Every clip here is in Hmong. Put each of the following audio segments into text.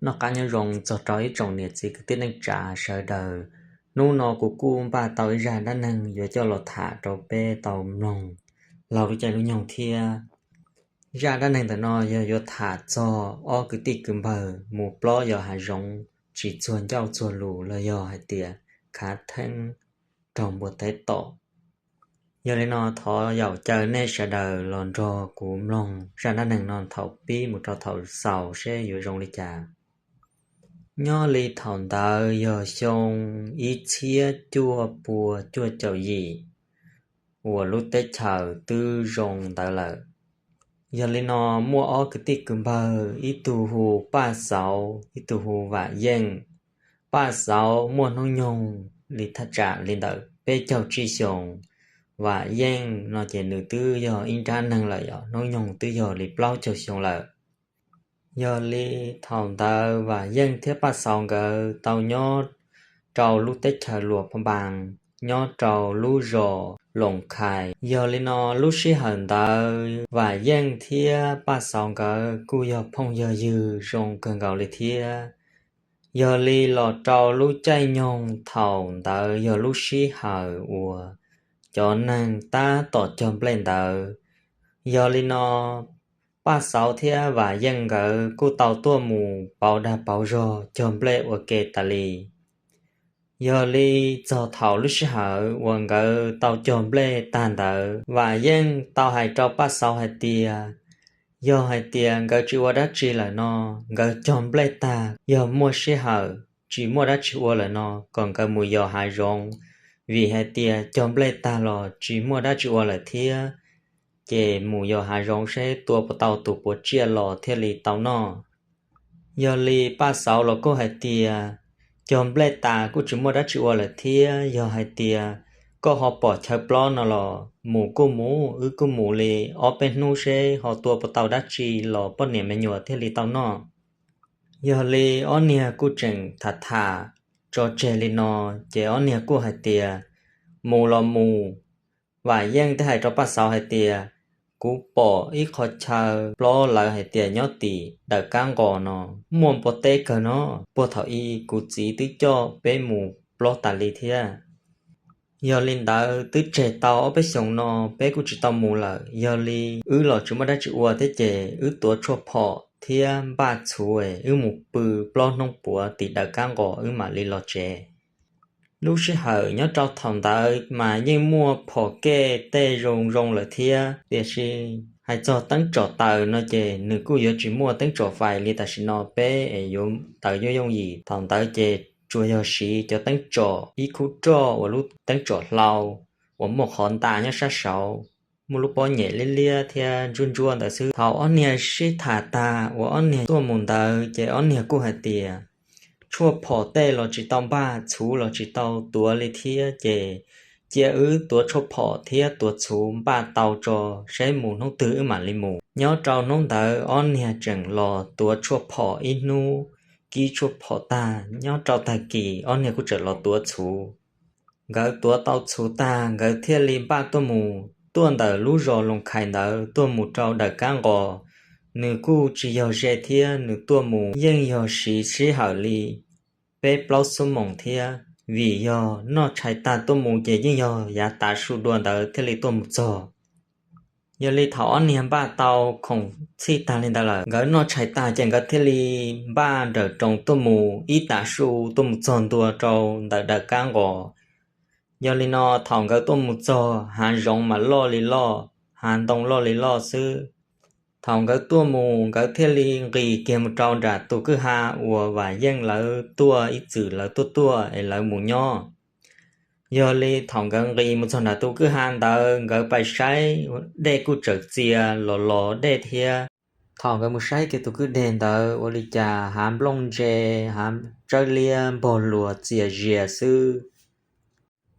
Noj qab nyob zoo txog rau ib tsoom niam txiv kwv tij neej tsa sawv daws. Hnub no kuv kuj npaj tau ib zaj dab neeg yuav coj los tham rau peb tau mloog laug lub caij lub nyoog thiab. Zaj dab neeg ntawm no yog yuav tham txog ob kwv tij kwv npawg mus plob yos hav zoov tsis txuag ncauj txuag lus los yog hais tias khav theeb raug npua teb tom. Yog li no thov yaum caw nej sawv daws los nrog kuv mloog zaj dab neeg no thaum pib mus rau thaum xaus seb yuav zoo li cas. Nyob li thaum ntawd yog xyoo ib txhiab cuaj pua cuaj caum yim uas lub teb chaws twb zoo ntawd lawm. Yog li no muaj ob kwv tij kwv npawg, ib tug hu Paj Xauv, ib tug hu Vam Yeej. Paj Xauv muaj hnub nyoog li thaj tsam li ntawm peb caug tsib xyoos. Vam Yeej no ces nws twb yog ib nrab neeg lawm, yog hnub nyoog twb yog li plaub caug xyoo lawm. Yog li thaum ntawd Vam Yeej thiab Paj Xauv nkawd tau nyob rau lub teb chaws Luas Pha Npas, nyob rau lub zos Loos Khais. Yog li no lub sij hawm ntawd Vam Yeej thiab Paj Xauv nkawd kuj yog phooj yog ywg zoo kawg nkaus li thiab. Yog li los rau lub caij nyoog thaum ntawd yog lub sij hawm uas cov neeg tab tom cog nplej ntawd. Yog li no Paj Xauv thiab Vam Yeej nkawd kuj tau tuaj mus pauv dag pauv zog cog nplej ua ke tas li. Yog li txog thaum lub sij hawm uas nkawd tau cog nplej tag ntawd, Vam Yeej tau hais rau Paj Xauv hais tias, yog hais tias nkawd tsis ua dab tsi lawm no, nkawd cog nplej tag yog muaj sij hawm tsis muaj dab tsi ua lawm no, kom nkawd mus yos hav zoov, vim hais tias cog nplej tag los tsis muaj dab tsi ua lawm thiab, ces mus yos hav zoov seb tua puas tau tus puav tsiaj los thiaj li tau noj. Yog li Paj Xauv los kuj hais tias, cog nplej tas kuj tsis muaj dab tsi ua lawm thiab, yog hais tias koj ho pom chaw plob no los mus kuj mus, wb kuj mus li ob peb hnub seb ho tua puas tau dab tsi los poj niam me nyuam thiaj li tau noj. Yog li ob niag kuj tseem tham tham tso tseg li no, ces ob niag kuj hais tias, mus los mus. Vam Yeej thiaj hais rau Paj Xauv hais tias, kuv pom ib qho chaw plob lawv hais tias nyob tim dawm kab nqos no, muaj npua teb kawg no, puag thaum ub kuv txiv twb coj peb mus plob tas li thiab. Yog li ntawd twb tseg tau ob peb xyoos no peb kuj tsis tau mus lawm, yog li wb los tsis muaj dab tsi ua thiab ces wb tuav tshuaj phom thiab npaj txhuv, wb mus pw plob hnub puav tim dawm kab nqos wb mam li los tsev. Lub sij hawm nyob rau thaum ntawd mas yeej muaj phom kej tej zoo zoo lawm thiab, tiam sis hais txog teeb tsom taws no ces nws kuj yuav tsis muaj teeb tsom fais li tam sim no peb es yuav taws yooj yooj yim. Thaum ntawd ces tsuas yog siv cov teeb tsom ib khub roj uas lub teeb tsom hlau uas muaj qhov nta nyob sab saud, muaj lub pob nyem liab liab thiab ntsuab ntsuab ntawd xwb. Thaum ob niag sib tham tag uas ob niag tuaj mus ntawd ces ob niag kuj hais tias, tshuaj phom tej los tsis tau npaj, txhuv los tsis tau tuav li thiab, ces cia wb tuav tshuaj phom thiab tuav txhuv npaj tau tso, saib mus hnub twg wb mam li mus. Nyob rau hnub ntawd ob niag tseem los tuav tshuaj phom ib hnub, kib tshuaj phom tag, nyob rau tag kis ob niag kuj tseem los tuav txhuv. Nkawd tuav tau txhuv tag nkawd thiaj li npaj tuaj mus, tuaj ntawm lub zos Loos Khais ntawd tuaj mus rau dawm kab nqos. Nws kuj tsis yog ze thiab, nws tuaj mus yeej yog siv sij hawm li peb plaub xuab moos thiab, vim yog noj tshais tag tuaj mus ces yeej yog yav tav su dua ntawd thiaj li tuaj mus txog. Yog li thaum ob niag npaj tau khoom txhij tag li ntawd lawm, nkawd noj tshais tag ces nkawd thiaj li npaj nrawm roos tuaj mus ib tav su tuaj mus txog ntua rau ntawm dawm kab nqos. Yog li no thaum nkawd tuaj mus txog hav zoov mas loj li loj, hav ntoo loj li loj xwb. Thaum nkawd tuaj mus nkawd thiaj li nqis kiag mus rau nram tus kwj ha uas Vam Yeej lawv tuaj ib txwm lawv tuaj tuaj es lawv mus nyob. Yog li thaum nkawd nqis mus txog nram tus kwj ha ntawd nkawd pais saib, dej kuj tseem txias los los dej thiab. Thaum nkawd mus saib kiag tus kwj deg ntawd ua li cas hav nplooj ntse, hav tsawb liab npog luas txias zias xwb.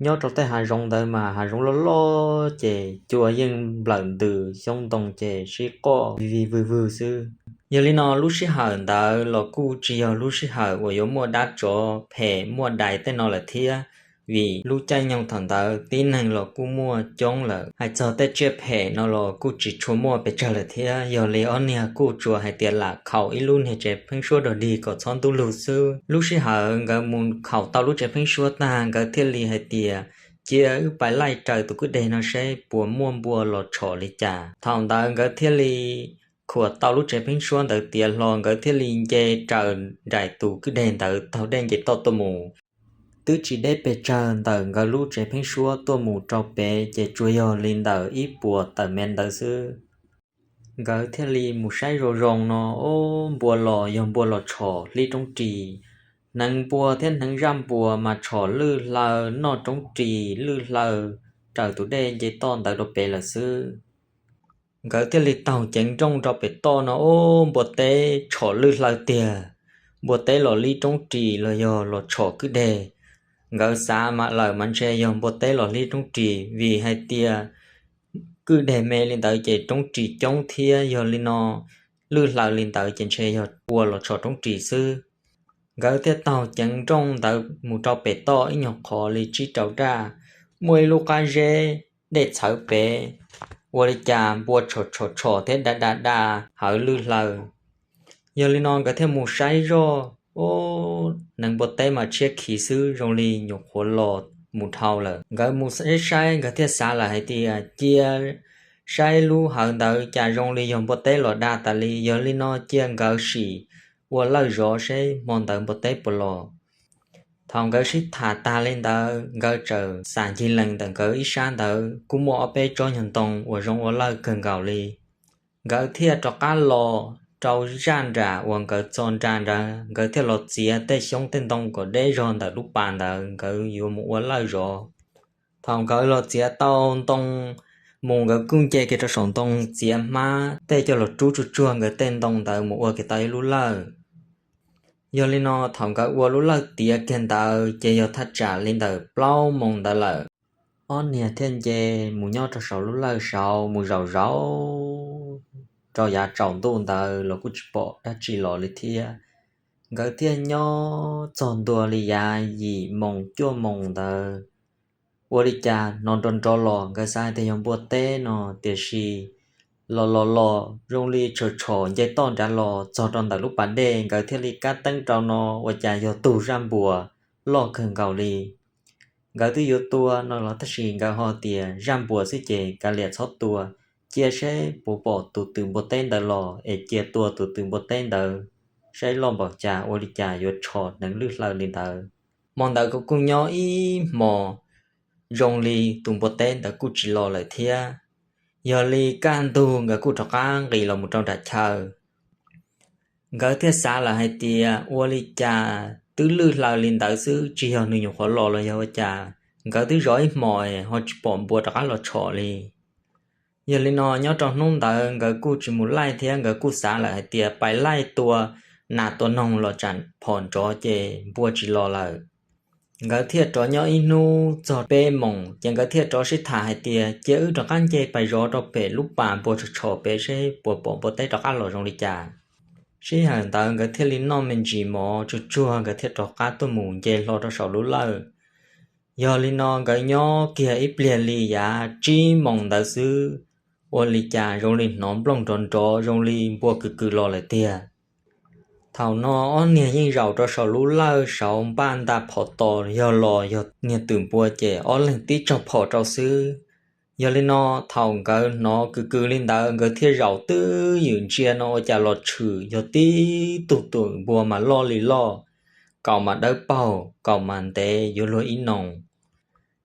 Nyob rau tej hav zoov ntawd mas hav zoov loj loj ces cua yeej nplawm ntws xyoob ntoo ces sib qoj vig vig vwg vwg xwb. Yog li no lub sij hawm ntawd los kuj tsis yog lub sij hawm uas yuav muaj dab tsov phem muaj dais tej no lawm thiab, vim lub caij nyoog thaum ntawd tib neeg los kuj muaj coob lawm. Hais txog tej tsiaj phem no los kuj tsis tshua muaj pes tsawg lawm thiab, yog li ob niag kuj tsuas hais tias lam khaum ib lub niag tsev pheeb suab dog dig kom txhob ntub lug xwb. Lub sij hawm nkawd mus khaum tau lub tsev pheeb suab tag, nkawd thiaj li hais tias, cia wb pais laij raws tus kwj deg no seb puas muaj npua los tshom li cas. Thaum ntawd nkawd thiaj li khuam tau lub tsev pheeb suab ntawd tiav hlo, nkawd thiaj li nce raws nraim tus kwj deg ntawd taug dej nce toj tuaj mus. Twb tsis deb pes tsawg ntawm nkawd lub tsev pheeb suab tuaj mus rau pem ces tsuas yog li ntawm ib puas tawm mev ntawd xwb. Nkawd thiaj li mus saib zoo zoo no, o, npua los yog npua los tshom hlib roob ris. Hneev npua thiab hneev zaj npua mas tshom lwj hlaw noj roob ris lwj hlaw raws tus dej nce toj ntawd rau pem lawm xwb. Nkawd thiaj li taug ceev nrooj rau pem toj no, o, npua teb tshom lwj hlaw tiag, npua teb los hlib roob ris los yog los tshom kwj deg. Nkawd xav mam lawm mas ntshe yog npua teb los hlib roob ris, vim hais tias kwj deg me li ntawd ces roob ris coob thiab, yog li no lwj hlaw li ntawd ces ntshe yog npua los tshom roob ris xwb. Nkawd thiaj taug ceev nrooj ntawd mus rau pem toj ib nyuag qhov li tsib rau daj, muaj ib lub qab zeb dej txhawv pem, ua li cas npua tshom tshom tshom thiab da da da hawv lwj hlaw. Yog li no nkawd thiaj mus saib zoj, o, hneev npua teb mas tshiab khiv xwb, zoo li nyuam qhuav los mus dhau lawm. Nkawd mus saib saib, nkawd thiaj xav lawm hais tias cia saib lub hawv ntawd cas zoo li yog npua teb los da tas li, yog li no cia nkawd sim ua lawj zov seb hmo ntawd npua teb puas los. Thaum nkawd sib tham tag li ntawd, nkawd txawm xam ncig lees ntawm nkawd ib sab ntawd kuj muaj ob peb tsob nyuag ntoo uas zoo ua lawj kawg nkaus li. Nkawd thiaj rov qab los rau zaj nram uas nkawd txo nra nrad, nkawd thiaj los txiav tej xyoob tej ntoo kom deb zog ntawm lub pas ntawd, nkawd yuav mus ua lawj zov. Thaum nkawd los txiav tau ntoo mus, nkawd kuj nce kiag rau saum ntoo txiav hmab tej coj los rub tsuag tsuag nkawd tej ntoo ntawd mus ua kiag tau ib lub lawj. Yog li no thaum nkawd ua lub lawj tiav kiag ntawd ces yog thaj tsam li ntawm plaub moos ntawd lawm. Ob niag thiaj nce mus nyob rau saum lub lawj saud mus zaum zaum rau yav tsaus ntuj ntawd los kuj tsis pom dab tsi los li thiab. Nkawd thiaj nyob txog ntua li yav yim moos cuaj moos ntawd, ua li cas hnov nrov nrov los, nkawd xav tias yog npua teb no, tiam sis los los los zoo li tshom tshom nce toj nrad los txog rau ntawm lub pas dej, nkawd thiaj li kab teeb rau no ua cas yog tug zaj npua loj kawg nkaus li. Nkawd twb yuav tua no los tab sis nkawd ho tias zaj npua xwb ces kav liam txhob tua, cia seb puas pom tus twm npua teb ntawd los es cia tua tus twm npua teb ntawd saib loj npaum cas, ua li cas yuav tshom hneev lwj hlaw li ntawd. Hmo ntawd kuj nyob ib hmos zoo li tus npua teb ntawd kuj tsis los lawm thiab. Yog li kaj ntug nkawd kuj rov qab nqis los mus rau nram chaw. Nkawd thiaj xav lawm hais tias ua li cas twb lwj hlaw li ntawd xwb, tsis yog nws nyuam qhuav los los yog ua cas, nkawd twb zov ib hmos ho tsis pom npua rov qab los tshom li. Yog li no nyob rau hnub ntawd nkawd kuj tsis mus laij thiab, nkawd kuj xav lawm hais tias pais laij tua nas tua noog los tsam phom nrov ces npua tsis los lawm. Nkawd thiaj rov nyob ib hnub txog peb moos ces nkawd thiaj rov sib tham hais tias cia wb rov qab nce pais zov rau pem lub pas npua tshom tshom pem seb puas pom npua teb rov qab los zoo li cas. Sij hawm ntawd nkawd thiaj li noj me ntsis mov tsuag tsuag, nkawd thiaj rov qab tuaj mus nce hlo rau saum lub lawj. Yog li no nkawd nyob kiag ib pliag li yav tsib moos ntawd xwb, ua li cas zoo li hnov nplooj nrov nrov zoo li npua kws kws los lawm tiag. Thaum no ob niag yeej zaum rau saum lub lawj saud npaj nta phom tos, yog los yog niag twm npua ces ob leeg tib tsaug phom rau xwb. Yog li no thaum nkawd hnov kws kws li ntawd nkawd thiaj zaum twb ywm ntsia no ua cas los tshwm yog tib tug twm npua mas loj li loj, kaus mas dawb paug, kaus mas ntev yuav luag ib noo.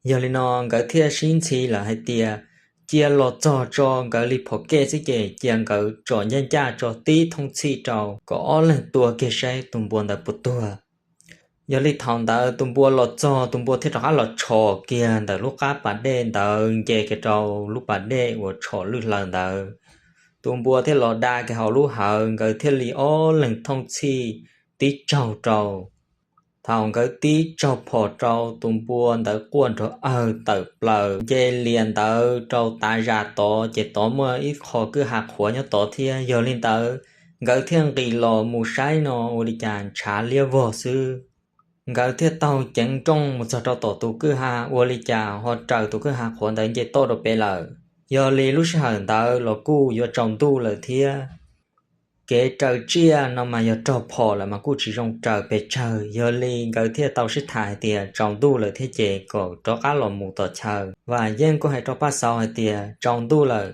Yog li no nkawd thiaj sib ntxhi lawm hais tias cia los txog tso nkawd li phom kej xwb ces cia nkawd tsom ncaj ncaj tso tib thooj txhij rau kom ob leeg tua kiag saib tus npua ntawd puas tuag. Yog li thaum ntawd tus npua los txog, tus npua thiaj rov qab los tshom kiag ntawm lub qab pas dej ntawd nce kiag rau lub pas dej uas tshom lwj hlaw ntawd. Tus npua thiaj los da kiag hauv lub hawv, nkawd thiaj li ob leeg thooj txhij tib tsaug rau. Thaum nkawd tib tsaug phom rau tus npua ntawd quaj nrov awg tawm plaws nce lias ntawd rau tav zas tod ces tod muaj ib qho kwj ha qhuav nyob tod thiab. Yog li ntawd nkawd thiaj nqis los mus saib no ua li cas ntshav liab vog xwb. Nkawd thiaj taug ceev nrooj mus txog rau tom tus kwj ha, ua li cas ho raws tus kwj ha qhuav ntawd nce toj rau pem lawm. Yog li lub sij hawm ntawd los kuj yuav tsaus ntuj lawm thiab. Kev raws tsiaj no mas yog raug phom lawm mas kuj tsis zoo raws pes tsawg, yog li nkawd thiaj tau sib tham hais tias tsaus ntuj lawm thiab ces kom rov qab los mus tom chaw. Vam Yeej kuj hais rau Paj Xauv hais tias tsaus ntuj lawm,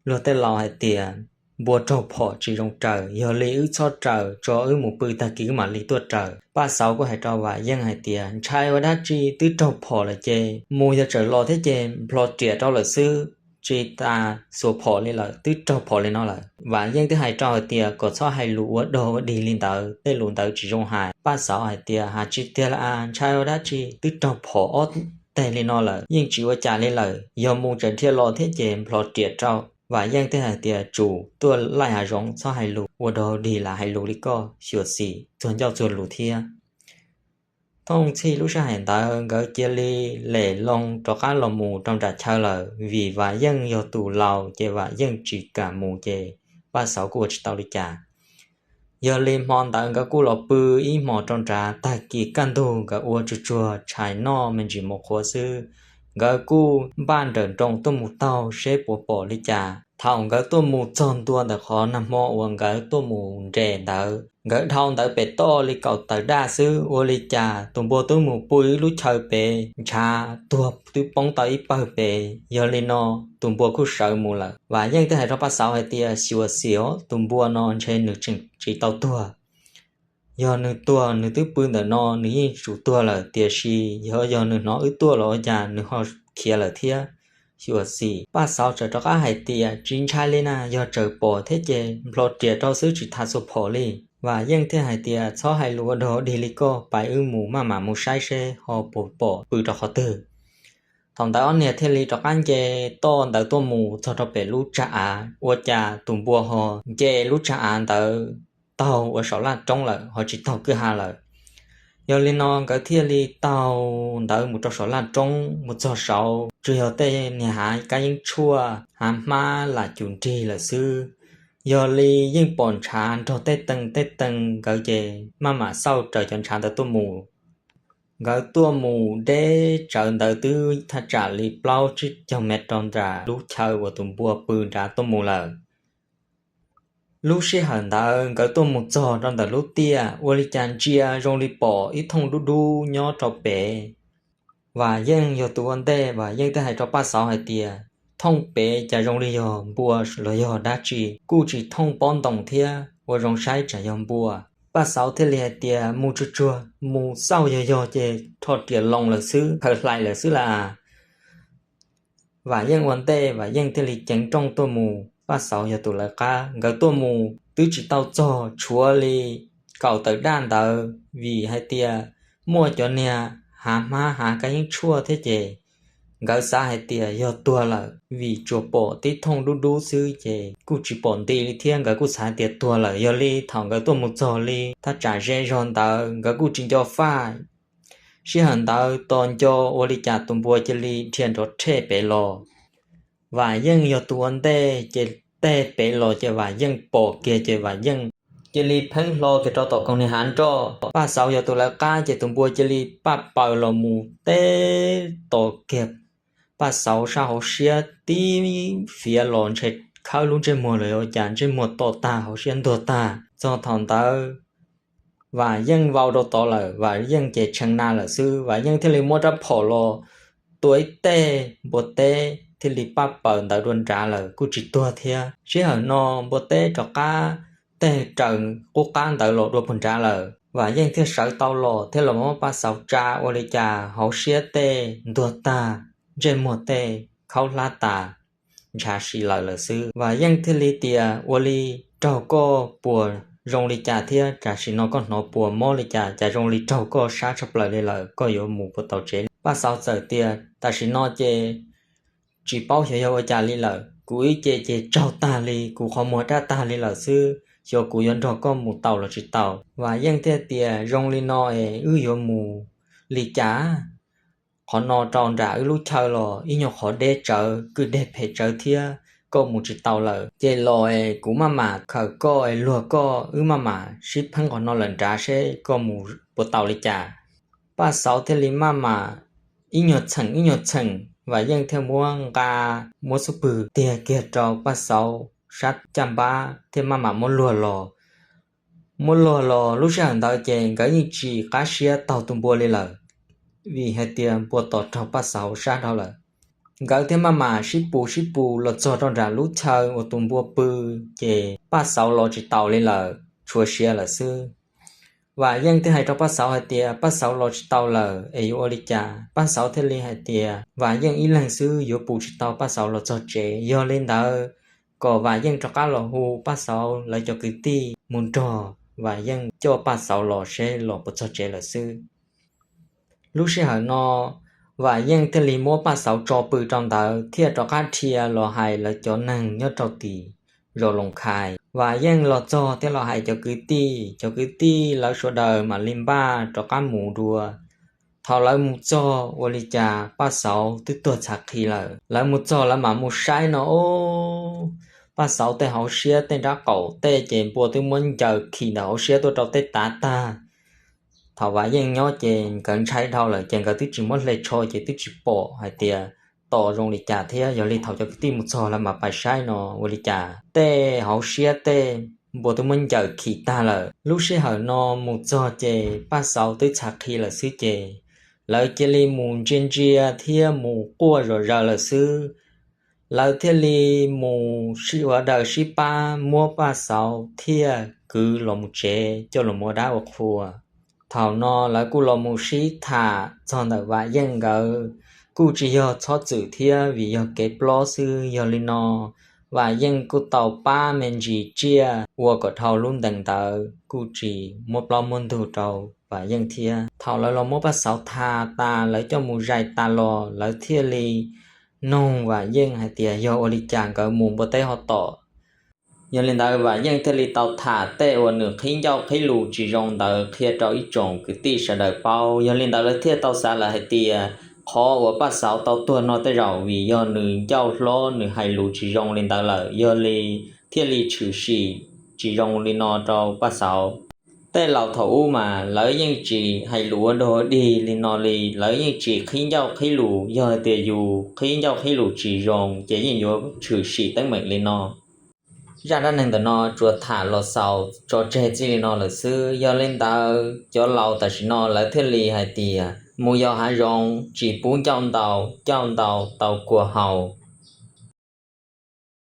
luag tej laus hais tias npua raug phom tsis zoo raws, yog li wb txhob raws, tso wb mus pw, tag kis wb mam li tuaj raws. Paj Xauv kuj hais rau Vam Yeej hais tias ntshai ua dab tsi, twb raug phom lawm ces mus yog txawm los thiab ces nplho riam rau lawm xwb, tsis tas xuas phom li lawm, twb raug phom li no lawm. Vam Yeej twb hais rau hais tias kom txhob hais lus ua dog ua dig li ntawd, tej lus ntawd tsis zoo hais. Paj Xauv hais tias has tsis tiag la as, ntshai ua dab tsi, twb raug phom ob teg li no lawm, yeej tsis ua cas li lawm, yog mus tseem dhia los thiab ces nplho riam rau. Vam Yeej thiaj hais tias tsum tuaj laij hav zoov, txhob hais lus ua dog dig, lam hais lus li koj, xyuam xim txuag ncauj txuag lus thiab. Thooj txhij lub sij hawm ntawd nkawd cia li lem loo rov qab los mus rau nram chaw lawm, vim Vam Yeej yog tus laus ces Vam Yeej tsis kam mus ces Paj Xauv kuj ua tsis tau li cas. Yog li hmo ntawd nkawd kuj los pw ib hmos rau nrad, tag kis kaj ntug nkawd ua tsuag tsuag tshais noj me ntsis mus qhuav xwb, nkawd kuj npaj nrawm nroos tuaj mus taug seb puas pom li cas. Thaum nkawd tuaj mus txog ntua ntawm qhov nag hmo uas nkawd tuaj mus nres ntawd, nkawd dhau ntawd pem toj li kaum tawm daj xwb, ua li cas tus npua twb mus pw ib lub chaw pem, ntshav tuag twb poob tau ib pawg pem. Yog li no tus npua kuj sawv mus lawm. Vam Yeej thiaj hais rau Paj Xauv hais tias xyuam xim os, tus npua no ntshe nws tseem tsis tau tuag. Yog nws tuag, nws twb pw ntawm no nws yeej tsum tuag lawm, tiam sis yog, yog nws hnov wb tuaj los ua cas nws ho khiav lawm thiab. Xyuam xim Paj Xauv txawm rov qab hais tias tsis ntshai li na, yog txawm pom thiab ces nplho riam rau xwb, tsis tas xuas phom li. Vam Yeej thiaj hais tias txhob hais lus ua dog dig li koj, pais wb mus maj mam mus saib seb ho puas pom pw rau qhov twg. Thaum ntawd ob niag thiaj li rov qab nce toj ntawd tuaj mus txog rau pem lub tsag av, ua cas tus npua ho nce lub tsag av ntawd taug ua saum laj roob lawm, ho tsis taug kwj ha lawm. Yog li no nkawd thiaj li taug ntawd mus rau saum laj roob, mus txog saud tsuas yog tej niag hav kab yeeb tshuaj, hav hmab lam cum nrig lawm xwb. Yog li yeej pom ntshav nrog tej tee tej tee, nkawd ces maj mam xauj raws cov ntshav ntawd tuaj mus. Nkawd tuaj mus deb tsawv ntawd twb thaj tsam li plaub tsib caug mev rau nram lub chaw uas tus npua pw nrad tuaj mus lawm. Lub sij hawm ntawd nkawd tuaj mus txog rau ntawm lub tiaj, ua li cas ntsia zoo li pom ib thooj dub dub nyob rau pem. Vam Yeej yog tus ua ntej, Vam Yeej thiaj hais rau Paj Xauv hais tias thooj pem cas zoo li yog npua los yog dab tsi, kuj tsis thooj pob ntoos thiab, ua zoo saib tsam yog npua. Paj Xauv thiaj li hais tias mus tsuag tsuag, mus xauj yog yog ces rho riam loo lawm xwb, khaws hlais lawm xwb las. Vam Yeej ua ntej, Vam Yeej thiaj li ceev nrooj tuaj mus, Paj Xauv yog tus lawv qab. Nkawd tuaj mus twb tsis tau txog tshuav li kaum tawm daj ntawd, vim hais tias muaj cov niag hav hmab hav kab yeeb tshuaj thiab ces nkawd xav hais tias yog tuag lawm, vim tsuas pom tib thooj dub dub xwb ces kuj tsis pom nti li thiab, nkawd kuj xav hais tias tuag lawm. Yog li thaum nkawd tuaj mus txog li thaj tsam ze zog ntawd nkawd kuj tsis nco faj. Sij hawm ntawd tos nco ua li cas tus npua cia li dhia nrov rhej pem los. Vam Yeej yog tus ua ntej ces tej pem los ces Vam Yeej pom kiag ces Vam Yeej cia li pheeb hlo kiag rau tom koog niag hav nroj. Paj Xauv yog tus lawv qab ces tus npua cia li paj paws los mus teb tos kiag Paj Xauv sab hauv siab tib fiav los ntshe khawb lub ntsej muag los ua cas ntsej muag to tag hauv siab ntuag tag. Txog thaum ntawd Vam Yeej vau rau tod lawm, Vam Yeej ces tshee na lawm xwb. Vam Yeej thiaj li muab rab phom los tua ib teg, npua teb thiaj li paj paws ntawd dua nrad lawm, kuj tsis tuag thiab. Sij hawm no npua teb rov qab teg raws qub qab ntawd los dua puag nrad lawm. Vam Yeej thiaj sawv tau los thiab los muab Paj Xauv tsa, ua li cas hauv siab tej ntuag tag, ntsej muag tej khaub hlab tas, ntshav si lawm lawm xwb. Vam Yeej thiaj li tias ua li raug koj puas zoo li cas thiab, tam sim no koj hnov puas mob li cas, cas zoo li raug koj sab tshaj plaws li lawm, koj yuav mus puas tau tsev li? Paj Xauv txawm tias tam sim no ces tsis paub xyov yog ua cas li lawm, kuv ib ce ces tsaug tag li, kuv qhov muag daj tag li lawm xwb, xyov kuv yuav nrog koj mus tau los tsis tau. Vam Yeej thiaj tias zoo li no es wb yuav mus li cas? Qhov no rau nram wb lub chaw los ib nyuag qhov deb tsawv, kwj deg phem tsawv thiab. koj mus tsis tau lawm, ces los es kuv maj mam khaws koj es luag koj, wb maj mam sib pheeb qhov no lawm nrad seb koj mus puas tau li cas. Paj Xauv thiaj li maj mam ib nyuag txheem ib nyuag txheem, Vam Yeej thiaj muab nqa, muab xub pwg tiag kiag rau Paj Xauv sab caj npab thiab maj mam muab luag los. Muab luag los lub sij hawm ntawd ces nkawd yeej tsis qab siab taug tus npua li lawm, vim hais tias npua tos raug Paj Xauv sab dhau lawm. Nkawd thiaj maj mam sib pus sib pus los txog rau nram lub chaw uas tus npua pw, ces Paj Xauv los tsis taus li lawm, tshuav siav lawm xwb. Vam Yeej thiaj hais rau Paj Xauv hais tias, Paj Xauv los tsis tau lawm es yuav ua li cas? Paj Xauv thiaj li hais tias Vam Yeej ib leeg xwb yuav pus tsis tau Paj Xauv los txog tsev, yog li ntawd kom Vam Yeej rov qab los hu Paj Xauv lawv cov kwv tij mus nrog Vam Yeej coj Paj Xauv los seb los puas txog tsev lawm xwb. Lub sij hawm no Vam Yeej thiaj li muab Paj Xauv tso pw rau ntawd thiaj rov qab dhia los hais lawv cov neeg nyob rau tim zos Loos Khais. Vam Yeej los txog thiaj los hais cov kwv tij, cov kwv tij lawv sawv daws mam li npaj rov qab mus dua. Thaum lawv mus txog ua li cas Paj Xauv twb tuag txhav qhi lawm. Lawv mus txog lawv mam mus saib no, o, Paj Xauv tej hauv siab tej nrab qaum tej ces npua twb muab ncaws khi ntawm hauv siab tuaj rau tej tav tag. Thaum Vam Yeej nyob ces nkawd ntshai dhau lawm ces nkawd twb tsis muab hle tsho ces twb tsis pom hais tias tos zoo li cas thiab. Yog li thaum cov kwv tij mus txog lawv mam pais saib no ua li cas tej hauv siab tej npua twb muab ncaws khi tag lawm. Lub sij hawm no mus txog ces Paj Xauv twb txhav qhi lawm xwb ces lawv cia li mus ntsia ntsia thiab mus quaj zom zaws lawm xwb. Lawv thiaj li mus sib ua daws sib pab muab Paj Xauv thiaj kwv los mus tsev coj los ua dab ua qhua. Thaum no lawv kuj los mus sib tham txog ntawm Vam Yeej nkawd, kuj tsis yog txhob txwm thiab vim yog kev plob xwb. Yog li no Vam Yeej kuj tau pab me ntsis tsiaj ua kom dhau lub ntees ntawd, kuj tsis muab plaub muab ntug rau Vam Yeej thiab. Thaum lawv los muab Paj Xauv tha tas lawv coj mus zais tas los lawv thiaj li noog Vam Yeej hais tias yog ua li cas nkawd mus npua teb ho tom. Yog li ntawd Vam Yeej thiaj li tau tham tej uas nws qhib ncauj qhib lus tsis zoo ntawd qhia rau ib tsoom kwv tij sawv daws paub. Yog li ntawd lawv thiaj tau xav lawm hais tias qhov uas Paj Xauv tau tuag no tej zaum vim yog nws ncauj hlob nws hais lus tsis zoo li ntawd lawm, yog li thiaj li tshwm sim tsis zoo li no rau Paj Xauv. Tej laus thaum ub mas lawv yeej tsis hais lus ua dog dig li no li, lawv yeej tsis qhib ncauj qhib lus, yog hais tias yus qhib ncauj qhib lus tsis zoo ces yeej yuav tshwm sim teeb meem li no. Zaj dab neeg ntawm no tsuas tham los xaus tso tseg txij li no lawm xwb. Yog li ntawd cov laus tam sim no lawv thiaj li hais tias mus yos hav zoov tsis pub ncauj ntau, ncauj ntau tau kua haus.